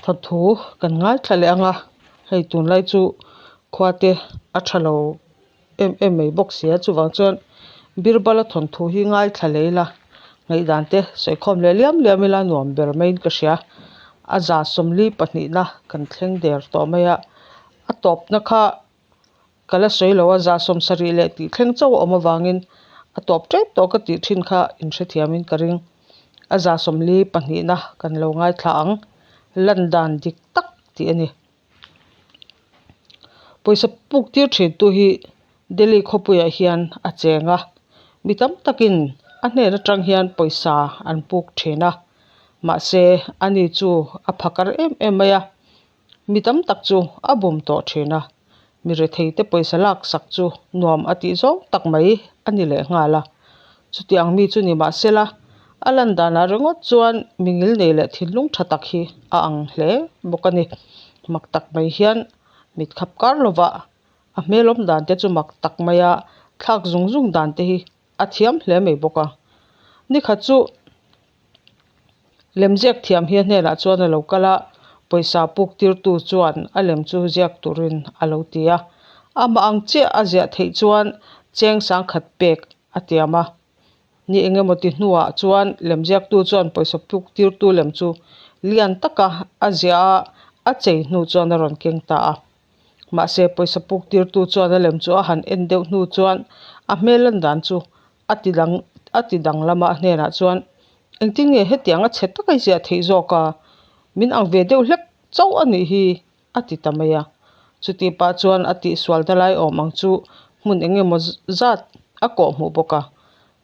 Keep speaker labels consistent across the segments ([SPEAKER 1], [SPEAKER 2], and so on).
[SPEAKER 1] Thawnthu kan ngaithla leh ang a, hei tunlai chu khua te a tha lo em em mai bawk si a, chuvang chuan Birbala thawnthu hi ngaithla leh ila ngaihdan te sawikhawm leh liam liam ila nuam ber maiin ka hria. A za sawmli pahnihna kan thleng der tawh mai a, a tawpna kha Ka la sawi lo a, 70 leh tih thleng chauh a awm avangin a tawp tep tawh ka tih thin kha inhrethiamin ka ring. A 42na kan lo ngaithla ang, lan dan dik tak tih a ni. Pawisa puk tir thintu hi Delhi khawpuiah hian a cheng a, mi tam takin a hnen atang hian pawisa an puk thin a, mahse ani chu a phakar em em mai a. Mi tam tak chu a bum tawh thin a, mi retheite pawisa lak sak chu nuam a tih zawng tak mai a ni leh nghal a. Chutiang mi chu ni mah sela, a lan danah ringawt chuan mi ngilnei leh thinlung tha tak hi a ang hle bawk a ni. Mak tak mai hian mit khap kar lovah a hmelawm dan te chu mak tak maia thlak zung zung dan te hi a thiam hle mai bawk a. Nikhat chu. Lemziak thiam hi a hnenah chuan a lo kal a, pawisa puk tirtu chuan a lem chu ziak turin a lo ti a. Amah ang chiah a ziah theih chuan cheng sangkhat pek a tiam a. Ni engemaw ti hnuah chuan lemziaktu chuan pawisa puk tirtu lem chu lian taka a ziah a, a chei hnu chuan a rawn keng ta a. Mahse pawisa puk tirtu chuan a lem chu a han en deuh hnu chuan a hmel lan dan chu A ti dang a ti dang lama a hnenah chuan, Engtin nge hetiang a chhe taka i ziah theih zawk a? Min ang ve deuh hlek chauh a nih hi, a ti ta mai a. Chutih pah chuan a tihsualna lai awm ang chu hmun eng emaw zat a kawh hmuh bawk a.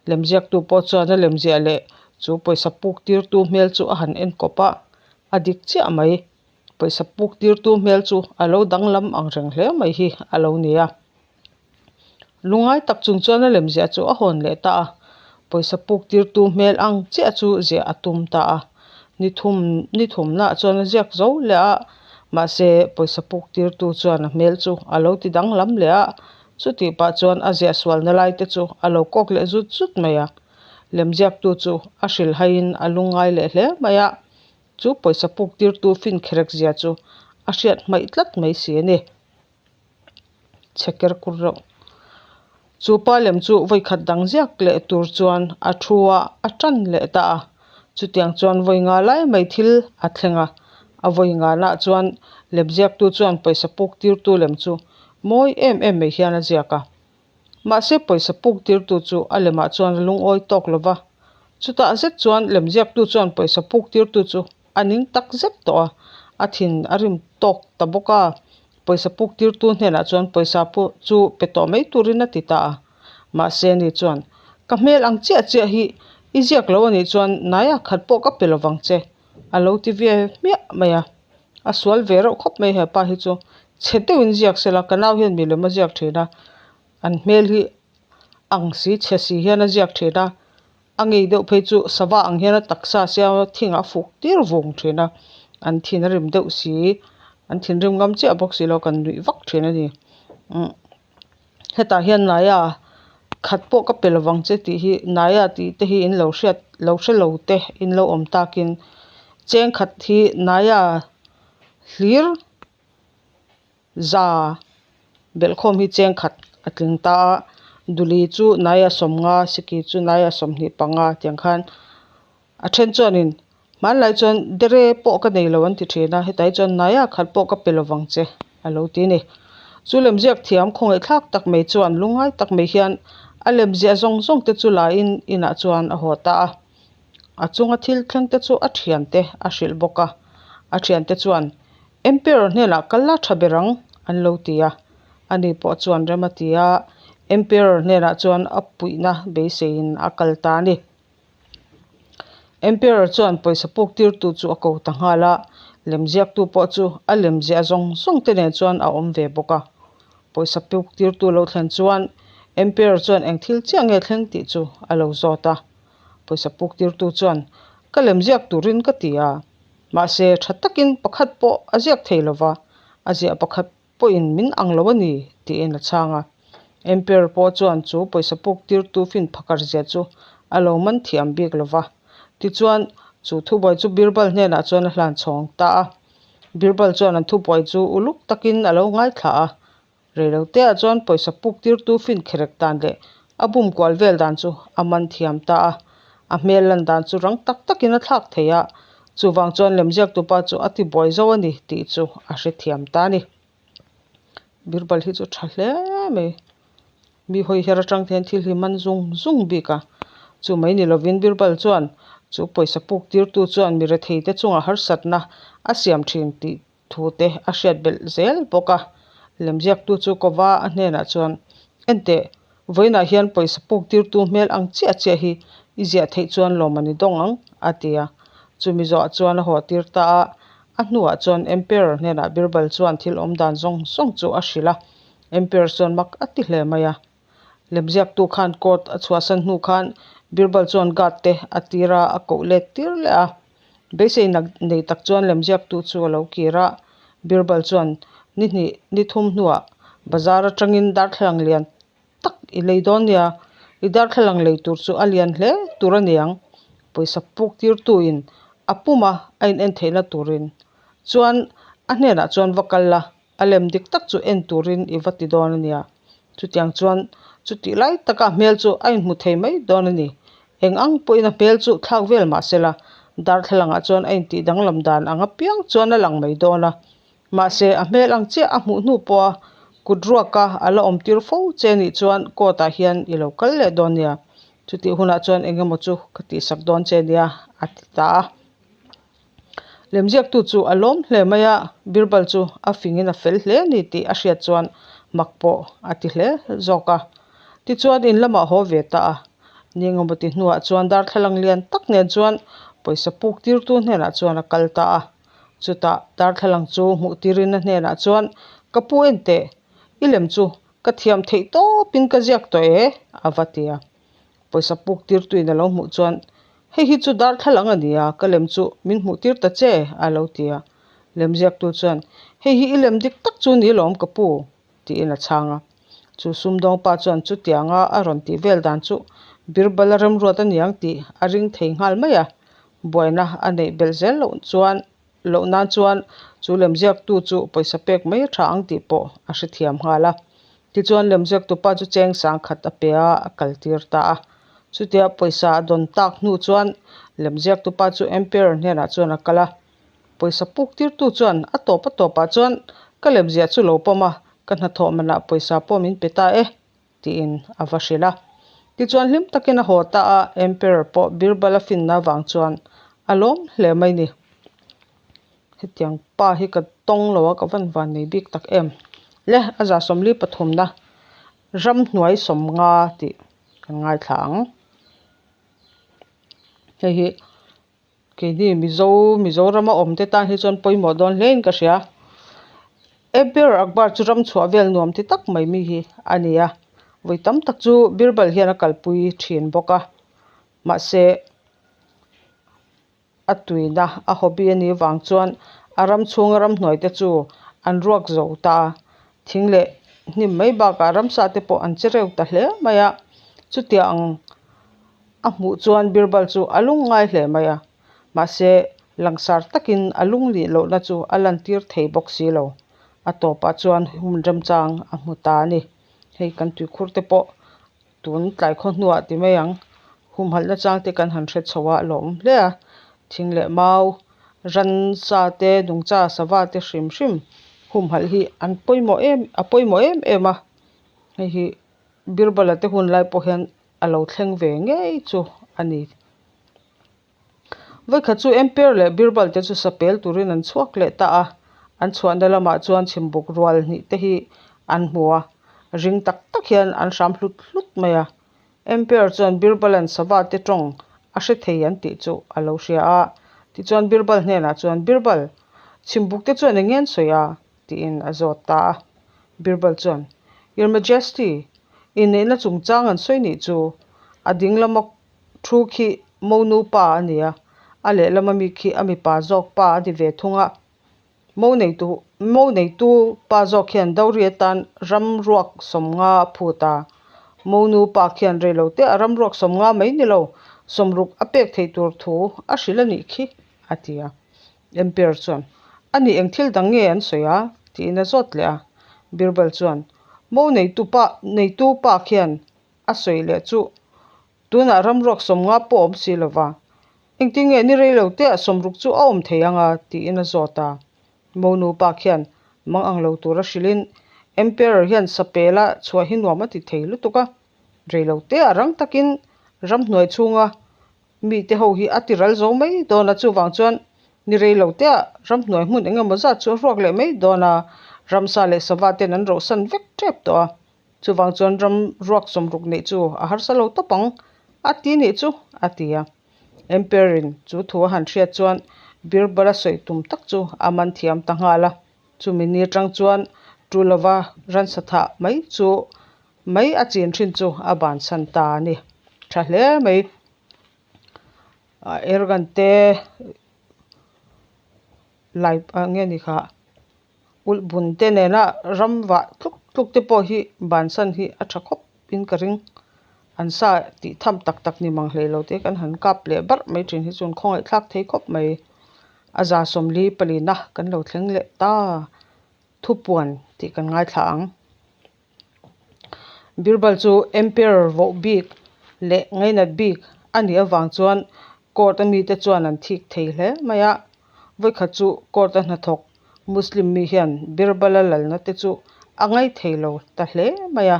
[SPEAKER 1] Lemziaktu pawh chuan a lemziah leh chu pawisa puk tirtu hmel chu a han en kawp a, a dik chiah mai. Pawisa puk tirtu hmel chu a lo danglam ang reng hle mai hi a lo ni a. Lungai tak chung chuan a lemziah chu a hawn leh ta a, pawisa puk tirtu hmel ang chiah chu ziah a tum ta a. Ni thum ni thumnaah chuan a ziak zo leh a, mahse pawisa puk tirtu chuan a hmel chu a lo ti danglam leh a, chutih pah chuan a ziah sualna lai te chu a lo kawk leh zut zut mai a. Lemziaktu chu a hrilhaiin a lungngai leh hle mai a, chu pawisa puk tirtu fin kherek zia chu a hriat hmaih tlat mai si a ni. Chhe ker kur reuh. Chu pa lem chu vawi khat dang ziak leh tur chuan a thu a, a tan leh ta a. Chutiang chuan vawi nga lai mai thil a thleng a. A vawi nganah chuan lemziaktu chuan pawisa puk tirtu lem chu mawi em em mai hian a ziak a. Mahse pawisa puk tirtu chu a lemah chuan a lungawi tawk lo va. Chutah zet chuan lemziaktu chuan pawisa puk tirtu chu A ning tak zet tawh a, a thin a rim tawk ta bawk a, pawisa puk tirtu hnenah chuan pawisa pawh chu pe tawh mai turin a ti ta a. Mahse ani chuan, Ka hmel ang chiah chiah hi i ziak lo anih chuan naia khat pawh ka pe lovang che, a lo ti ve hmiah mai a. A sual ve reuh khawp mai hepa hi chu, chhe deuhin ziak sela ka nau hian milem a ziak thin a, an hmel hi ang si chhe si hian a ziak thin a. A ngei deuh phei chu sava ang hian a taksa siam a thing a fuk tir vung thin a, an thin a rim deuh si, an thinrim ngam chiah bawk si lo kan nuih vak thin a ni. Umm hetah hian Naya khat pawh ka pe lovang che tih hi Naya tih te hi in lo hriat lo hre lo te in lo awm takin cheng khat hi Naya hlir Za belhkhawm hi cheng khat a tling ta a, Duli chu naia 50, Siki chu naia 25 tiang khan a then chuanin hmanlai chuan dere pawh ka nei lo an ti thin a, hetah hi chuan naia khat pawh ka pe lovang che a lo ti a ni. Chu lemziak thiam khawngaihthlak tak mai chuan lungngai tak mai hian a lemziah zawng zawng te chu laiin inah chuan a haw ta a, a chunga thil thleng te chu a thiante a hrilh bawk a, a thiante chuan Emperor hnenah kal la tha ber ang, an lo ti a. Ani pawh chuan rem a ti a, Emperor hnenah chuan a puihna beiseiin a kal ta a ni. Emperor chuan pawisa puk tirtu chu a ko ta nghal a, lemziaktu pawh chu a lemziah zawng zawng te nen chuan a awm ve bawk a. Pawisa puk tirtu lo thlen chuan Emperor chuan eng thil chiah nge thleng tih chu a lo zawt a. Pawisa puk tirtu chuan, Ka lemziak turin ka ti a. Mahse, tha takin pakhat pawh a ziak thei lo va, a ziah pakhat pawhin min ang lo a ni, tiin a chhang a. Emperor pawh chuan chu pawisa puk tirtu fin phakar zia chu a lo man thiam bik lo va. Tichuan, chu thubuai chu Birbal hnenah chuan a hlan chhawng ta a. Birbal chuan an thubuai chu uluk takin a lo ngaithla a. Reiloteah chuan pawisa puk tirtu fin kherek dan leh a bum kual vel dan chu a man thiam ta a. A hmel lan dan chu rang tak takin a thlak thei a, chuvang chuan lemziaktupa chu a tibuai zo a ni tih chu a hrethiam ta a ni. Birbal hi chu tha hle mai. Mi hawi her atang te hian thil hi man zung zung bik a, chu mai ni lovin Birbal chuan chu pawisa puk tirtu chuan mi rethei te chungah harsatna a siam thin tih thu te a hriat belh zel bawk a. Lemziaktu chu kova a hnenah chuan, Enteh, vawiinah hian pawisa puk tirtu hmel ang chiah chiah hi i ziah theih chuan lawm a ni dawng ang, a ti a. Chumi zawhah chuan a haw tir ta a, a hnuah chuan Emperor hnenah Birbal chuan thil awm dan zawng zawng chu a hrilh a. Emperor chuan mak a ti hle mai a. Lemziaktu khan court a chhuahsan hnu khan Birbal chuan guard te a tir a, a koh let tir leh a. Beisei nei tak chuan lemziaktu chu a lo kir a. Birbal chuan ni hnih ni thum hnuah bazar atangin darthlalang lian tak i lei dawn nia, i darthlalang lei tur chu a lian hle tur a niang, pawisa puk tirtuin a puma a in en theihna turin chuan a hnenah chuan va kal la. A lem dik tak chu en turin i va ti dawn a nia. Chutiang chuan chutih lai taka a hmel chu a inhmu thei mai dawn a ni. Eng ang pawhin a hmel chu thlak vel mah sela, darthlalangah chuan a intih danglam dan ang apiang chuan a lang mai dawn a. Mahse, a hmel ang chiah a hmuh hnu pawha kut ruaka a la awm tir fo che nih chuan court ah hian i lo kal leh dawn nia. Chutih hunah chuan eng emaw chu ka tihsak dawn che nia, a ti ta a. Lemziaktu chu a lawm hle mai a, Birbal chu a fingin a fel hle a ni tih a hriat chuan mak pawh a ti hle zawk a. Tichuan in lamah haw ve ta a, ni engemaw ti hnuah chuan darthlalang lian tak nen chuan pawisa puk tirtu hnenah chuan a kal ta a. Chutah darthlalang chu hmuh tirin a hnenah chuan, Ka pu enteh, i lem chu ka thiam theih tawpin ka ziak tawh e, a va ti a. Pawisa puk tirtuin a lo hmuh chuan, Hei hi chu darthlalang a ni a, ka lem chu min hmuh tir ta che, a lo ti a. Lemziaktu chuan, Hei hi i lem dik tak chu ni lawm ka pu, tiin a chhang a. Chu sumdawngpa chuan chutianga a rawn tih vel dan chu Birbala remruat a niang tih a ring thei nghal mai a. Buaina a neih belh zel loh chuan loh nan chuan chu lemziaktu chu pawisa pek mai a tha ang tih pawh a hrethiam nghal a. Tichuan lemziaktupa chu cheng sangkhat a pe a, a kaltir ta a. Chutia pawisa a dawn tak hnu chuan lemziaktupa chu Emperor hnenah chuan a kal a. Pawisa puk tirtu chuan a tawp a tawpah chuan ka lemziah chu lo pawm a, ka hnathawh manah pawisa pawh min pe ta e. tiin a va hrilh a. Tichuan hlim takin a haw ta a, Emperor pawh Birbal a finna avang chuan a lawm hle mai ni. Hetiang pa hi ka tawng lo a, ka van van nei bik tak em. Le, a za sawmli pathumna ramhnuai sawmnga tih kan ngaithla ang. Hei hi Keini Mizo, Mizorama awmte tan hi chuan pawimawh dawn hlein ka hria. Emperor Akbar chu ram chhuah vel nuam ti tak mai mi hi a ni a. Vawi tam tak chu Birbal hian a kalpui thin bawk a. Mahse, a tuina, a hobby a nih vang chuan a ram chhunga ramhnuai te chu an ruak zo ta a. Thing leh hnim mai bakah ramsa te pawh an che reuh ta hle mai a. Chutiang. A hmuh chuan Birbal chu a lung ngai hle mai a, mahse langsar takin a lung lih lohna chu a lantir thei bawk si lo. A tawpah chuan hun remchang a hmu ta a ni. Hei kan tuikhur te pawh tun tlai khaw hnuah ti mai ang, humhalhna chang te kan han hre chho a, a lawmawm hle a. Thing leh mau, ransa te, nungcha sava te hrim hrim humhalh hi an pawimawh em a pawimawh em em a, hei hi Birbala te hun lai pawh hian a lo thleng ve ngei chu a ni. Vawikhat chu Emperor leh Birbal te chu sapel turin an chhuak leh ta a, an chhuahna lamah chuan chhimbuk rual hnih te hi an hmu a, ring tak tak hian an hram hlut hlut mai a. Emperor chuan Birbal-a'n sava te tawng a hre thei an tih chu a lo hria a, tichuan Birbal hnenah chuan, Birbal, chhimbuk te chuan eng nge an sawi a? tiin a zawt ta a. Birbal chuan, Your Majesty, inneihna chungchang an sawi nih chu a ding lama thu khi monu pa a ni a, a lehlama mi khi a mipa zawk pa a ni ve thung a. Mo neitu mo neitu pa zawk hian dawri atan ram ruak sawmnga a phut a, monu pa khian reilote a ram ruak sawmnga mai ni lo, sawmruk a pek theih tur thu a hrilh a nih khi, a ti a. Emperor chuan. A nih eng thil dang nge an sawi a? tiin a zawt leh a. Birbal chuan, Mo neitu pa neitu pa khian a sawi leh chu tunah ramruak 50 pawh a awm si lo va, engtin nge ni rei lo teah 60 chu a awm thei ang a? tiin a zawt a. Mo nupa khian mang ang lo tura hrilhin Emperor hian sapela chhuah hi nuam a ti thei lutuk a, rei lo teah rang takin ramhnuai chhunga mite ho hi a ti ral zo mai dawn a, chuvang chuan ni rei lo teah ramhnuai hmun eng emaw zat chu a ruak leh mai dawn a, ramsa leh sava ten an rohsan vek tep tawh a, chuvang chuan ram ruak 60 neih chu a harsa lo tawp ang a ti nih chu a ti a. Emperor-in chu thu a han hriat chuan Birbal-a sawi tum tak chu a man thiam ta nghal a, chumi ni atang chuan tu lova ransa thah mai chu mai a chin thin chu a bansan ta a ni. Tha hle mai. Airgun te lai nge ni kha ulh bun te nena ram vah tluk tluk te pawh hi bansan hi a tha khawp in ka ring. An sa tih tham tak tak ni mang hlei lo te kan han kap leh barh mai thin hi chuan khawngaih thlak thei khawp mai. A 44na kan lo thleng leh ta thupuan tih kan ngaithla ang. Birbal chu Emperor voh bik leh ngainat bik a nih avang chuan court a mite chuan an thik thei hle mai a. Vawikhat chu court a hnathawk Muslim mi hian Birbal-a lalna te chu a ngai thei lo ta hle mai a.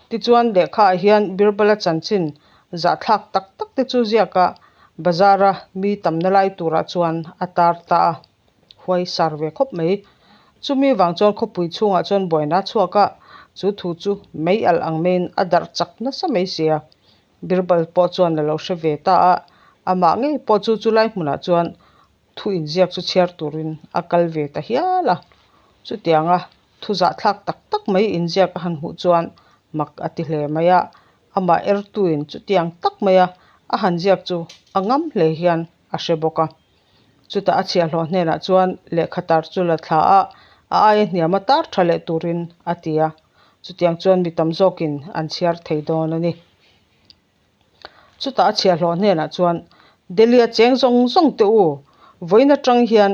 [SPEAKER 1] Tichuan lehkhaah hian Birbal-a chanchin zahthlak tak tak te chu ziak a, bazar-a mi tamna lai turah chuan a tar ta a. Huai sar ve khawp mai. Chumi vang chuan khawpui chhungah chuan buaina a chhuak a, chu thu chu mei alh ang maiin a darh chak nasa mai sia. Birbal pawh chuan a lo hre ve ta a, amah ngei pawh chu chulai hmunah chuan thu inziak chu chhiar turin a kal ve ta hial a. Chutianga thu zahthlak tak tak mai inziak a han hmuh chuan mak a ti hle mai a, amah ertuin chutiang tak maia a han ziak chu a ngam hle hian a hre bawk a. Chutah a chhiahhlawh hnenah chuan lehkha tar chu la thla a, a aia hniam a tar tha leh turin a ti a. Chutiang chuan mi tam zawkin an chhiar thei dawn a ni. Chutah a chhiahhlawh hnenah chuan, Delhi-a cheng zawng zawng te u, vawiin atang hian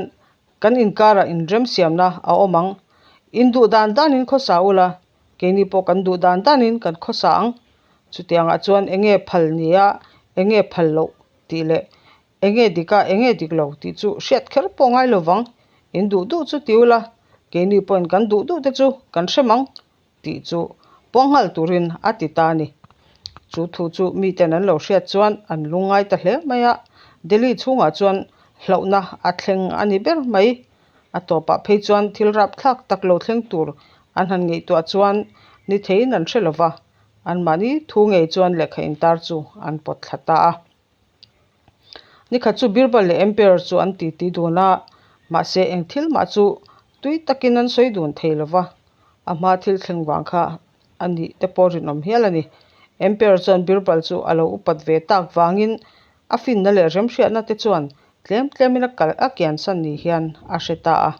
[SPEAKER 1] kan inkarah inremsiamna a awm ang. In duh dan danin khawsa ula, keini pawh kan duh dan danin kan khawsa ang. Chutiangah chuan enge phal nia, enge phal loh tih leh Enge dik a, enge dik lo tih chu hriat kher pawh ngai lo vang. In duh duh chu ti ula, keini pawhin kan duh duh te chu kan hrem ang tih chu pawng nghal turin a ti ta a ni. Chu thu chu miten an lo hriat chuan an lungngai ta hle mai a, Delhi chhungah chuan hlauhna a thleng a ni ber mai. A tawpah phei chuan thil rapthlak tak lo thleng tur an han ngaihtuah chuan ni theiin an hre lo va, anmahni thu ngei chuan lehkha intar chu an pawt thla ta a. Nikhat chu Birbal leh Emperor chu an titi dun a, mahse eng thil mah chu tui takin an sawi dun thei lo va, a hma thil thleng vang kha a nih te pawh rinawm hial a ni. Emperor chuan Birbal chu a lo upat ve tak vangin a finna leh remhriatna te chuan tlem tlemin a kal a kiansan ni hian a hre ta a.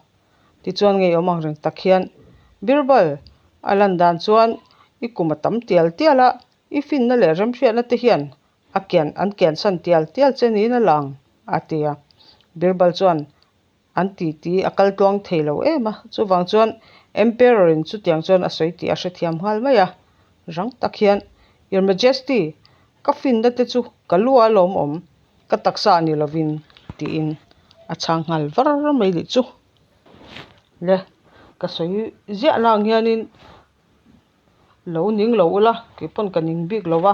[SPEAKER 1] Tichuan ngeiawm ang reng tak hian Birbal a lan dan chuan i kum a tam tial tial a, i finna leh remhriatna te hian A kian an kiansan tial tial che niin a lang, a ti a. Birbal chuan an titi a kal tluang thei lo em a, chuvang chuan Emperor-in chutiang chuan a sawi tih a hrethiam nghal mai a. Rang tak hian, Your Majesty, ka finna te chu ka lu a lawmawm, ka taksa a ni lovin, tiin a chhang nghal var mai lih chu. Le, ka sawi ziah na ang hianin Lo ning lo ula, kei pawn ka ning bik lo a,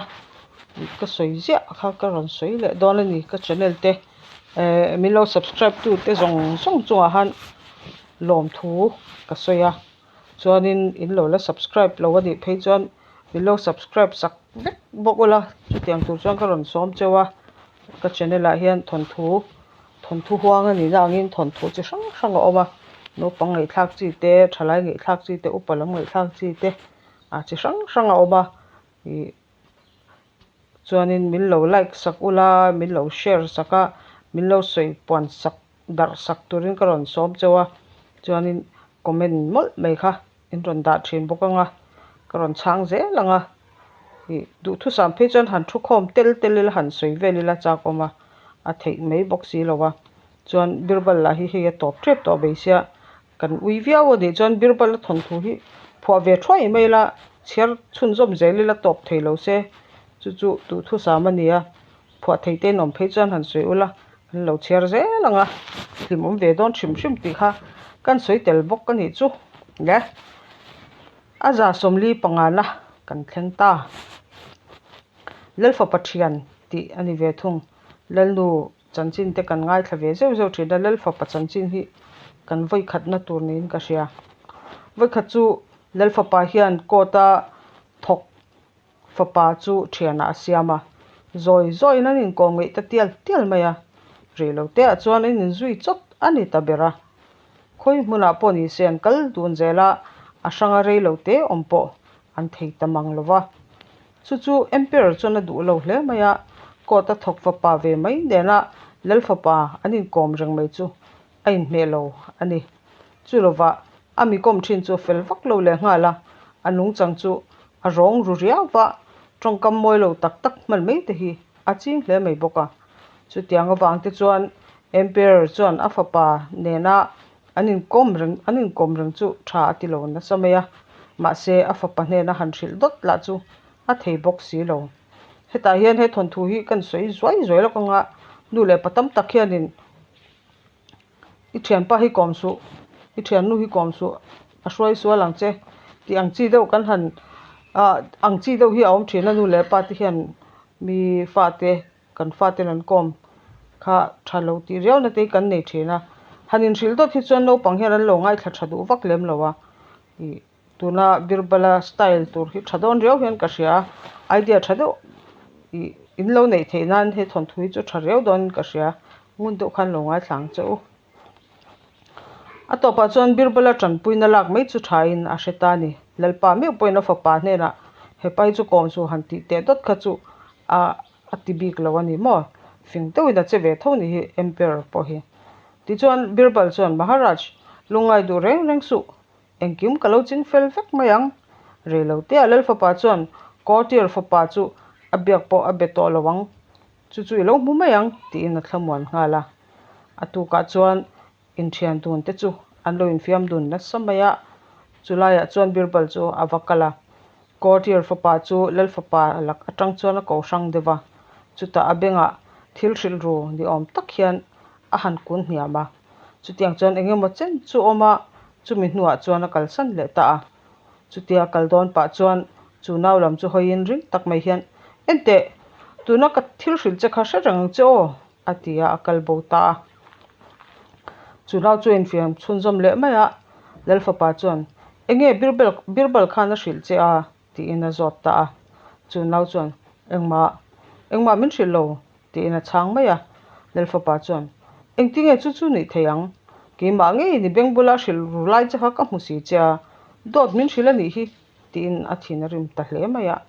[SPEAKER 1] ka sawi ziah kha ka rawn sawi leh dawn a ni ka channel te eh min lo subscribe tu te zawng zawng chungah khan lawmthu ka sawi a, chuanin in lo la subscribe lo a nih phei chuan min lo subscribe sak vek bawk ula chutiang tur chuan ka rawn sawm cheu a, ka channel ah hian thawnthu Thawnthu huang a nihna angin thawnthu chi hrang hrang a awm a, naupang ngaihthlak chi te, thalai ngaihthlak chi te, upa lam ngaihthlak chi te ah chi hrang hrang a awm a, ih chuanin min lo like sak ula, min lo share sak a, min lo sawi puan sak darh sak turin ka rawn sawm cheu a, chuanin comment mawlh mai kha in rawn dah thin bawk ang a, ka rawn chhang zel ang a, ih duhthusam phei chuan han thu khawm tel tel ila han sawi vel ila chak awm a, a theih mai bawk si lo a. Chuan Birbal lah hi hei a tawp tep tawh mai sia, kan ui viau a nih chuan Birbal a thawnthu hi phuah ve thuai mai ila, chhiar chhunzawm zel ila tawp thei lo se, chu chu duhthusam a ni a, phuah thei te in awm phei chuan han sawi ula, an lo chhiar zel ang a, hlimawm ve dawn hrim hrim tih kha kan sawi tel bawk a nih chu le. A 45na kan thleng ta. Lalfapa thian tih a ni ve thung. Lalnu chanchin te kan ngaithla ve zeuh zeuh thin a, Lalfapa chanchin hi kan vawikhatna tur niin ka hria. Vawikhat chu Lalfapa hian court a thawk fapa chu thianah a siam a, zawi zawiin an inkawm ngeih ta tial tial mai a, rei lo te ah chuan an inzui chawt a ni ta ber a. Khawi hmunah pawh ni se an kal dun zel a, a hranga rei lo te awm pawh an thei ta mang lo va. Chu chu Emperor chuan a duh lo hle mai a, court a thawk fapa ve mai nena Lal fapa an inkawm reng mai chu a inhmeh lo a ni. Chu lovah a mi kawm thin chu a fel vak lo leh nghal a, a nungchang chu a rawng ru riau va, tawngkam mawi lo tak tak hman mai te hi a ching hle mai bawk a. Chutiang avang te chuan Emperor chuan a fapa nena an inkawm reng an inkawm reng chu tha a ti lo nasa mai a, mahse a fapa hnena han hrilh dawt lah chu a thei bawk si lo. Hetah hian he thawnthu hi kan sawi zuai zuai lawk anga nu leh pa tam tak hianin i thianpa hi kawm suh, i thiannu hi kawm suh, a hruai sual ang che tih ang chi deuh kan han ah ang chi deuh hi a awm thin a nu leh pa te hian mi fate kan faten an kawm kha tha lo tih riau na te hi kan nei thin a, han inhrilh dawt hi chuan naupang hian an lo ngaithla tha duh vak lem lo a, ih tuna Birbala style tur hi tha dawn riau hian ka hria a, idea tha deuh ih in lo neih theih nan he thawnthu hi chu tha riau dawn in ka hria, ngun deuh khan lo ngaithla ang che u. A tawpah chuan Birbala tanpuina lak mai chu thain a hre ta a ni. Lalpa meuh pawhin a fapa hnenah he pai chu kawm chu han tih teh dawt kha chu a a ti bik lo a ni maw? Fing deuhin a che ve tho ni hi Emperor pawh hi. Tichuan Birbal chuan Maharaj, lungngai duh reng reng suh, engkim ka lo ching fel vek mai ang. Rei lo te ah Lal fapa chuan Courtier fapa chu a biak pawh a be tawh lo ang. Chu chu i lo hmu mai ang tiin a thlamuan nghal a. A tukah chuan inthian dun te chu an lo infiam dun nasa mai a, chulaiah chuan Birbal chu a va kal a. Courtier fapa chu Lal fapa lak atang chuan a ko hrang deuh va, chutah a bengah thil hrilh ru ni awm tak hian a han kun hniam a. Chutiang chuan eng emaw chen chu awm a, chumi hnuah chuan a kalsan leh ta a. Chutia kal dawn pah chuan chu nau lam chu hawiin ring tak mai hian, Enteh, tuna ka thil hrilh che kha hre reng ang che aw, a ti a, a kal bo ta a. Chu nau chu a infiam chhunzawm leh mai a, Lal fapa chuan, Enge Birbal Birbal khan a hrilh che a? tiin a zawt ta a. Chu nau chuan, Engmah, engmah min hrilh lo, tiin a chhang mai a. Lal fapa chuan, Engtinge chu chu nih thei ang? Keimah ngeiin i beng bula hrilh ru lai che kha ka hmu si che a, dawt min hrilh a nih hi, tiin a thin a rim ta hle mai a.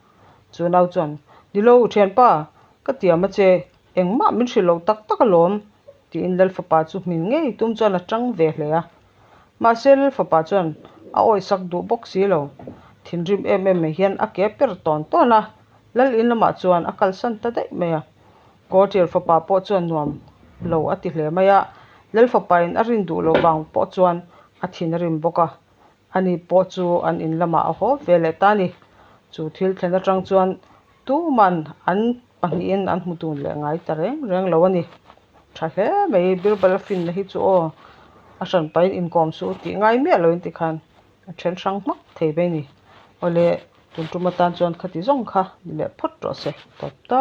[SPEAKER 1] Chu nau chuan, Nilo, thianpa, ka tiam a che, engmah min hrilh loh tak tak alawm, tiin Lal fapa chu hmin ngei tum chuan a tang ve hle a. Mahse, Lal fapa chuan a awihsak duh bawk si lo. Thinrim em em mai hian a ke per tawn tawn a, Lal in lamah chuan a kalsan ta daih mai a. Courtier fapa pawh chuan nuam lo a ti hle mai a, Lal fapain a rin duh loh vang pawh chuan a thin a rim bawk a. Ani pawh chu an in lamah a haw ve leh ta a ni. Chu thil thlen atang chuan tuman an pahnihin an hmu dun leh ngai ta reng reng lo a ni. Tha hle mai, Birbal a finna hi chu aw, a hranpain inkawm suh tih ngai miah loin tikhan a then hrang hmak thei mai a ni. Awle, tun tum atan chuan khati zawng kha ni leh phawt rawh se, tawp ta.